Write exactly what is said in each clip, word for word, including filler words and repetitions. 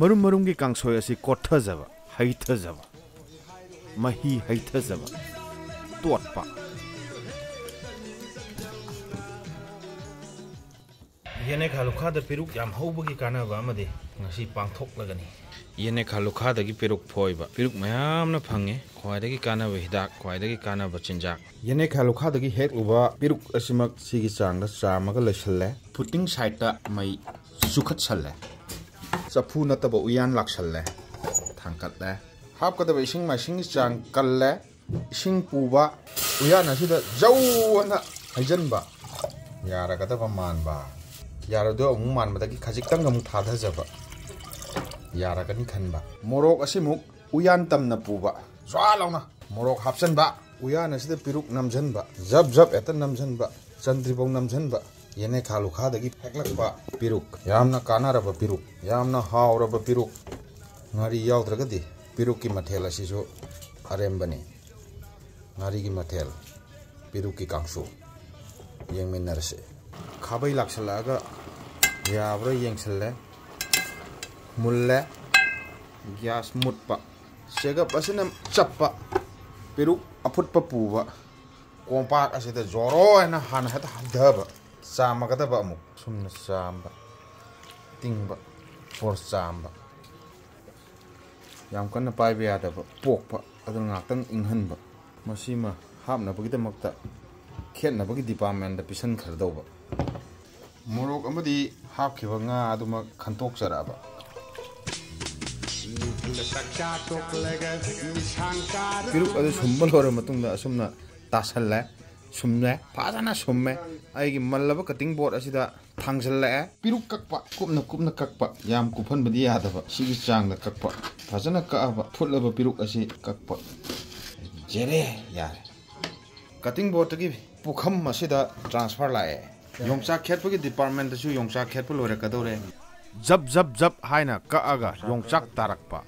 ꯃꯔꯨꯝ ꯃꯔꯨꯝꯒꯤ ꯀꯥꯡꯁꯣꯏ ꯑꯁꯤ ꯀꯣꯠꯊꯖꯕ, ꯍꯩꯊꯖꯕ, ꯃꯍꯤ ꯍꯩꯊꯖꯕ, ꯇꯣꯠꯄ꯫ ꯌꯦꯅꯦꯈꯥ ꯂꯨꯈꯥꯗ ꯄꯦꯔꯨꯛ ꯌꯥꯝ ꯍꯧꯕꯒꯤ ꯀꯥꯟꯅꯕ ꯑꯃꯗꯤ ꯉꯁꯤ ꯄꯥꯡꯊꯣꯛꯂꯒꯅꯤ꯫ ꯌꯦꯅꯦꯈꯥ ꯂꯨꯈꯥꯗꯒꯤ ꯄꯦꯔꯨꯛ ꯐꯣꯏꯕ꯫ ꯄꯦꯔꯨꯛ ꯃꯌꯥꯝꯅ ꯐꯪꯉꯦ꯫ ꯈ꯭ꯋꯥꯏꯗꯒꯤ ꯀꯥꯟꯅꯕ ꯍꯤꯗꯥꯛ, ꯈ꯭ꯋꯥꯏꯗꯒꯤ ꯀꯥꯟꯅꯕ ꯆꯤꯟꯖꯥꯛ꯫ ꯌꯦꯅꯦꯈꯥ ꯂꯨꯈꯥꯗꯒꯤ ꯍꯦꯛꯂꯨꯕ ꯄꯦꯔꯨꯛ ꯑꯁꯤꯃꯛ ꯁꯤꯒꯤ ꯆꯥꯡꯗ ꯆꯥꯝꯃꯒ ꯂꯩꯁꯜꯂꯦ꯫ ꯐꯨꯇꯤꯡ ꯁꯥꯏꯠꯇ ꯃꯩ ꯆꯨꯈꯠꯁꯜꯂꯦ꯫ ꯆꯐꯨ ꯅꯠꯇꯕ ꯎꯌꯥꯟ ꯂꯥꯛꯁꯜꯂꯦ꯫ ꯊꯥꯡꯀꯠꯂꯦ꯫ ꯍꯥꯞꯀꯗꯕ ꯏꯁꯤꯡ ꯃꯥꯏꯁꯤꯡꯒꯤ ꯆꯥꯡ ꯀꯜꯂꯦ꯫ ꯏꯁꯤꯡ ꯄꯨꯕ ꯎꯌꯥꯟ ꯑꯁꯤꯗ ꯖꯧ ꯑꯅ ꯍꯩꯖꯤꯟꯕ꯫ ꯌꯥꯔꯒꯗꯕ ꯃꯥꯟꯕ꯫ ꯌꯥꯔꯣꯏꯗꯕ ꯑꯃꯨꯛ ꯃꯥꯟꯕꯗꯒꯤ ꯈꯖꯤꯛꯇꯪ ꯑꯃꯨꯛ ꯊꯥꯗꯖꯕ꯫ ꯌꯥꯔꯒꯅꯤ ꯈꯟꯕ꯫ ꯃꯣꯔꯣꯛ ꯑꯁꯤꯃꯨꯛ ꯎꯌꯥꯟ ꯇꯝꯅ ꯄꯨꯕ꯫ ꯖ꯭ꯋꯥ ꯂꯥꯎꯅ ꯃꯣꯔꯣꯛ ꯍꯥꯞꯆꯤꯟꯕ꯫ ꯎꯌꯥꯟ ꯑꯁꯤꯗ ꯄꯦꯔꯨꯛ ꯅꯝꯖꯟꯕ꯫ ꯖꯕ ꯖꯕ ꯍꯦꯛꯇ ꯅꯝꯖꯟꯕ꯫ ꯆꯟꯗ꯭ꯔꯤꯐꯥꯎ ꯅꯝꯖꯟꯕ꯫ ꯌꯦꯅꯦꯈꯥ ꯂꯨꯈꯥꯗꯒꯤ ꯍꯦꯛꯂꯛꯄ ꯄꯦꯔꯨꯛ꯫ ꯌꯥꯝꯅ ꯀꯥꯟꯅꯔꯕ ꯄꯦꯔꯨꯛ꯫ ꯌꯥꯝꯅ ꯍꯥꯎꯔꯕ ꯄꯦꯔꯨꯛ꯫ ꯉꯥꯔꯤ ꯌꯥꯎꯗ꯭ꯔꯒꯗꯤ ꯄꯦꯔꯨꯛꯀꯤ ꯃꯊꯦꯜ ꯑꯁꯤꯁꯨ ꯑꯔꯦꯝꯕꯅꯤ꯫ ꯉꯥꯔꯤꯒꯤ ꯃꯊꯦꯜ, ꯄꯦꯔꯨꯛꯀꯤ ꯀꯥꯡꯁꯨ꯫ ꯌꯦꯡꯃꯤꯟꯅꯔꯁꯤ꯫ ꯈꯥꯕꯩ ꯂꯥꯛꯁꯜꯂꯛꯑꯒ ꯌꯥꯕ꯭ꯔꯥ ꯌꯦꯡꯁꯜꯂꯦ꯫ ꯃꯨꯜꯂꯦ꯫ ꯒ꯭ꯌꯥꯁ ꯃꯨꯠꯄ꯫ ꯆꯦꯒꯞ ꯑꯁꯤꯅ ꯆꯞꯄ꯫ ꯄꯦꯔꯨꯛ ꯑꯐꯨꯠꯄ ꯄꯨꯕ꯫ ꯀꯣꯝꯄꯥꯛ ꯑꯁꯤꯗ ꯖꯣꯔꯣ ꯍꯥꯏꯅ ꯍꯥꯟꯅ ꯍꯦꯛꯇ ꯍꯩꯊꯕ꯫ ꯆꯥꯝꯃꯒꯗꯕ ꯑꯃꯨꯛ꯫ ꯁꯨꯝꯅ ꯆꯥꯝꯕ꯫ ꯇꯤꯡꯕ꯫ ꯐꯣꯔꯁ ꯆꯥꯝꯕ꯫ ꯌꯥꯝ ꯀꯟꯅ ꯄꯥꯏꯕ ꯌꯥꯗꯕ꯫ ꯄꯣꯛꯄ꯫ ꯑꯗꯨꯅ ꯉꯥꯏꯍꯥꯛꯇꯪ ꯏꯪꯍꯟꯕ꯫ ꯃꯁꯤꯃ ꯍꯥꯞꯅꯕꯒꯤꯗꯃꯛꯇ ꯈꯦꯠꯅꯕꯒꯤ ꯗꯤꯄꯥꯔꯠꯃꯦꯟꯗ ꯄꯤꯁꯟꯈ꯭ꯔꯗꯧꯕ꯫ ꯃꯣꯔꯣꯛ ꯑꯃꯗꯤ ꯍꯥꯞꯈꯤꯕ ꯉꯥ ꯑꯗꯨꯃꯛ ꯈꯟꯇꯣꯛꯆꯔꯛꯑꯕ꯫ ꯄꯦꯔꯨꯛ ꯑꯗꯨ ꯁꯨꯝꯕ ꯂꯣꯏꯔꯕ ꯃꯇꯨꯡꯗ ꯑꯁꯨꯝꯅ ꯇꯥꯁꯜꯂꯦ, ꯁꯨꯝꯃꯦ, ꯐꯖꯅ ꯁꯨꯝꯃꯦ꯫ ꯑꯩꯒꯤ ꯃꯜꯂꯕ ꯀꯠꯇꯤꯡ ꯕꯣꯔꯗ ꯑꯁꯤꯗ ꯊꯥꯡꯖꯜꯂꯛꯑꯦ꯫ ꯄꯦꯔꯨꯛ ꯀꯛꯄ, ꯀꯨꯞꯅ ꯀꯨꯞꯅ ꯀꯛꯄ, ꯌꯥꯝ ꯀꯨꯞꯍꯟꯕꯗꯤ ꯌꯥꯗꯕ, ꯁꯤꯒꯤ ꯆꯥꯡꯗ ꯀꯛꯄ꯫ ꯐꯖꯅ ꯀꯛꯑꯕ ꯐꯨꯠꯂꯕ ꯄꯦꯔꯨꯛ ꯑꯁꯤ ꯀꯛꯄ꯫ ꯖꯦꯔꯦ, ꯌꯥꯔꯦ꯫ ꯀꯠꯇꯤꯡ ꯕꯣꯔꯗꯇꯒꯤ ꯄꯨꯈꯝ ꯑꯁꯤꯗ ꯇ꯭ꯔꯥꯟꯁꯐꯔ ꯂꯥꯛꯑꯦ꯫ ꯌꯣꯡꯆꯥꯛ ꯈꯦꯠꯄꯒꯤ ꯗꯤꯄꯥꯔꯠꯃꯦꯟꯇꯁꯨ ꯌꯣꯡꯆꯥꯛ ꯈꯦꯠꯄ ꯂꯣꯏꯔꯛꯀꯗꯧꯔꯦ꯫ ꯖꯞ ꯖꯞ ꯖꯞ ꯍꯥꯏꯅ ꯀꯛꯑꯒ ꯌꯣꯡꯆꯥꯛ ꯇꯥꯔꯛꯄ꯫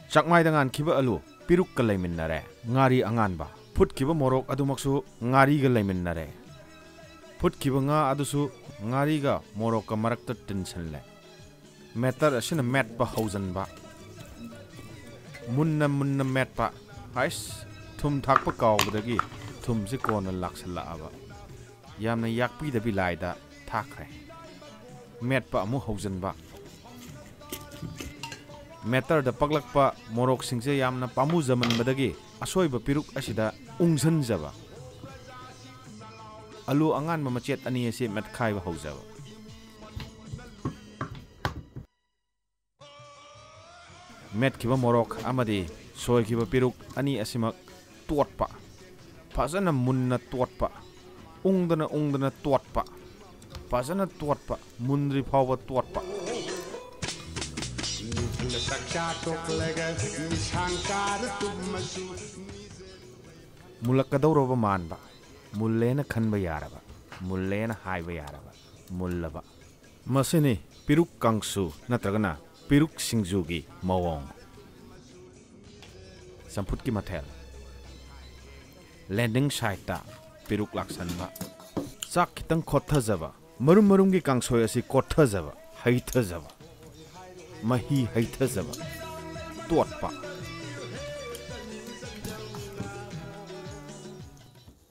ꯆꯥꯛꯃꯥꯏꯗ ꯉꯥꯟꯈꯤꯕ ꯑꯂꯨ ꯄꯦꯔꯨꯛꯀ ꯂꯩꯃꯤꯟꯅꯔꯦ꯫ ꯉꯥꯔꯤ ꯑꯉꯥꯟꯕ꯫ ꯐꯨꯠꯈꯤꯕ ꯃꯣꯔꯣꯛ ꯑꯗꯨꯃꯛꯁꯨ ꯉꯥꯔꯤꯒ ꯂꯩꯃꯤꯟꯅꯔꯦ꯫ ꯐꯨꯠꯈꯤꯕ ꯉꯥ ꯑꯗꯨꯁꯨ ꯉꯥꯔꯤꯒ ꯃꯣꯔꯣꯛꯀ ꯃꯔꯛꯇ ꯇꯤꯟꯁꯤꯜꯂꯦ꯫ ꯃꯦꯇꯔ ꯑꯁꯤꯅ ꯃꯦꯠꯄ ꯍꯧꯖꯤꯟꯕ꯫ ꯃꯨꯟꯅ ꯃꯨꯟꯅ ꯃꯦꯠꯄ꯫ ꯍꯥꯏꯁ, ꯊꯨꯝ ꯊꯥꯛꯄ ꯀꯥꯎꯕꯗꯒꯤ ꯊꯨꯝꯁꯤ ꯀꯣꯟꯅ ꯂꯥꯛꯁꯜꯂꯛꯑꯕ꯫ ꯌꯥꯝꯅ ꯌꯥꯛꯄꯤꯗꯕꯤ ꯂꯥꯏꯗ ꯊꯥꯛꯈ꯭ꯔꯦ꯫ ꯃꯦꯠꯄ ꯑꯃꯨꯛ ꯍꯧꯖꯤꯟꯕ꯫ ꯃꯦꯇꯔꯗ ꯄꯛꯂꯛꯄ ꯃꯣꯔꯣꯛꯁꯤꯡꯁꯦ ꯌꯥꯝꯅ ꯄꯥꯝꯃꯨꯖꯃꯟꯕꯗꯒꯤ ꯑꯁꯣꯏꯕ ꯄꯤꯔꯨꯛ ꯑꯁꯤꯗ ꯎꯪꯁꯟꯖꯕ꯫ ꯑꯂꯨ ꯑꯉꯥꯟꯕ ꯃꯆꯦꯠ ꯑꯅꯤ ꯑꯁꯤ ꯃꯦꯠꯈꯥꯏꯕ ꯍꯧꯖꯕ꯫ ꯃꯦꯠꯈꯤꯕ ꯃꯣꯔꯣꯛ ꯑꯃꯗꯤ ꯁꯣꯏꯈꯤꯕ ꯄꯤꯔꯨꯛ ꯑꯅꯤ ꯑꯁꯤꯃꯛ ꯇꯣꯠꯄ꯫ ꯐꯖꯅ ꯃꯨꯟꯅ ꯇꯣꯠꯄ꯫ ꯎꯪꯗꯅ ꯎꯪꯗꯅ ꯇꯣꯠꯄ꯫ ꯐꯖꯅ ꯇꯣꯠꯄ꯫ ꯃꯨꯟꯗ꯭ꯔꯤ ꯐꯥꯎꯕ ꯇꯣꯠꯄ꯫ ꯅꯨꯄꯤꯅ ꯆꯥꯛꯆꯥ ꯇꯣꯛꯂꯒ ꯅꯤꯁꯥꯡ ꯆꯥꯔ ꯇꯨꯝꯃꯁꯨ꯫ ꯃꯨꯜꯂꯛꯀꯗꯧꯔꯕ ꯃꯥꯟꯕ꯫ ꯃꯨꯜꯂꯦꯅ ꯈꯟꯕ ꯌꯥꯔꯕ꯫ ꯃꯨꯜꯂꯦꯅ ꯍꯥꯏꯕ ꯌꯥꯔꯕ꯫ ꯃꯨꯜꯂꯕ꯫ ꯃꯁꯤꯅꯤ ꯄꯤꯔꯨꯛ ꯀꯥꯡꯁꯨ ꯅꯠꯇ꯭ꯔꯒꯅ ꯄꯤꯔꯨꯛ ꯁꯤꯡꯖꯨꯒꯤ ꯃꯑꯣꯡ꯫ ꯆꯝꯐꯨꯠꯀꯤ ꯃꯊꯦꯜ꯫ ꯂꯦꯟꯗꯤꯡ ꯁꯥꯏꯠꯇ ꯄꯤꯔꯨꯛ ꯂꯥꯛꯁꯟꯕ꯫ ꯆꯥꯛ ꯈꯤꯇꯪ ꯈꯣꯠꯊꯖꯕ꯫ ꯃꯔꯨꯝ ꯃꯔꯨꯝꯒꯤ ꯀꯥꯡꯁꯣꯏ ꯑꯁꯤ ꯀꯣꯠꯊꯖꯕ, ꯍꯩꯊꯖꯕ꯫ ꯃꯍꯤ ꯍꯩꯊꯖꯕ꯫